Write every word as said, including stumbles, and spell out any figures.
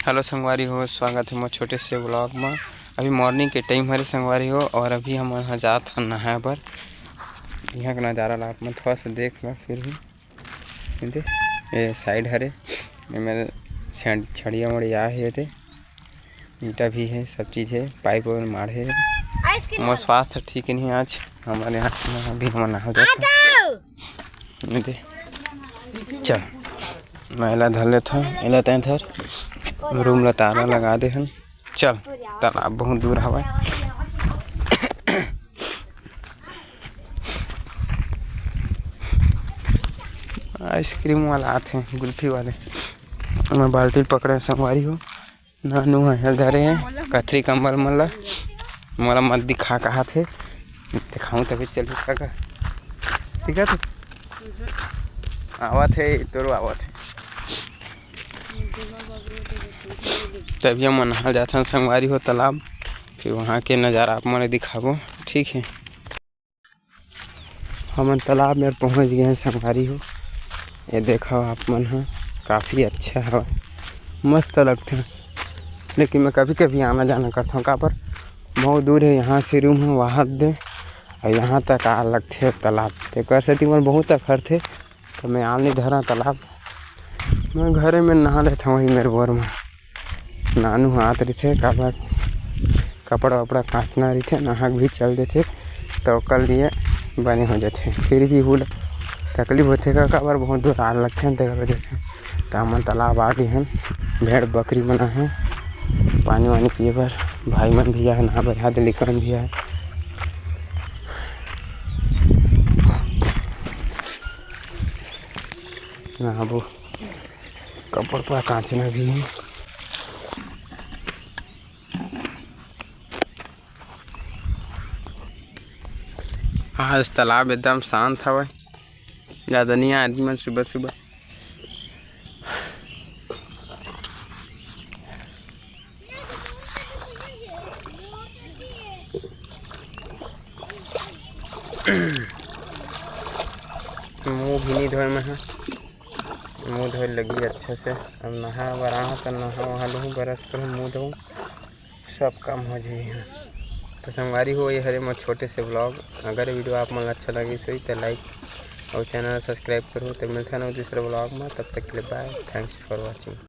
Hello संगवारी हो, स्वागत हे मोर छोटे से vlog म। अभी morning के time हरे संगवारी हो, और अभी हमन ह जात हन नहाए बर। इहाँ के नजारा ला आप मन थोड़ा सा देख लो, फिर भी दे, ये side हरे, ये मेरे छड़-, छड़िया मड़िया हे, ये दे, ईंटा भी हे, सब चीज हे, pipe वाइप माढ़े हे। मोर स्वास्थ्य ठीक नहीं हे आज, हमर यहाँ से अभी हमन नहा जात हन। ये दे, चल, मैं एला धर लेथव, एला तैं धर, room ला ताला लगा दे हन। चल, तालाब बहुत दूर हवय। Ice cream वाला आथे, गुल्फी वाले। मैं बाल्टी पकड़े संगवारी हो, नानू ह धरे हे कथरी कंबल मन ला। मोला मत दिखा, कहाथे, दिखाऊं तभी चलही का। ठीक है, तो आवत हे, तोरो आवत हे। तभी हमन नहा जाथन संगवारी हो तालाब, फिर वहाँ के नजारा आप मन ल दिखाबो। ठीक है, हमन तालाब में पहुँच गए हैं संगवारी हो। ये देखो आप मन ह, काफ़ी अच्छा हवा, मस्त लगथे। लेकिन मैं कभी कभी आना जाना करता हूँ, काबर बहुत दूर है यहाँ से room है वहाँ दे, और यहाँ तक आ लगथे तालाब, तेकर सेती मोर बहुत अखरथे। तो मैं आल नहीं धरा तालाब, मैं घरे में नहा लेता हूँ वही मेरे बोर में। नानू ह आत रहिथे, काबर कपड़ा वपड़ा कांचना रहिथे, नहा के भी चल देथे, तो ओकर लिए बने हो जाथे। फिर भी हुल तकलीफ होथे का, काबर बहुत दूर आल लगथे न, तेकर वजह से। तो हमन तालाब आ गए हन, भेड़ बकरी मन हे पानी वानी पिए बर, भाई मन भी आए नहा बर, यहाँ दे लइका मन भी आए। नहाबो। कपड़ा पूरा कांचना भी है। आज तालाब एकदम शांत हवय, ज़्यादा नहीं आदमी मन सुबह सुबह। मुंह भी नहीं धोए मैं ह, मुंह धोए लगी अच्छा से। अब नहा बर आहा त नहा वहा लूँ, brush करूँ, मुंह धोऊँ, सब काम हो जाही। तो संगवारी हो, ये हरे मोर छोटे से vlog। अगर video आप मन ला अच्छा लगिस होही त like और channel subscribe करूँ। तो मिलथन दूसरे vlog में, तब तक के लिए bye, thanks for watching।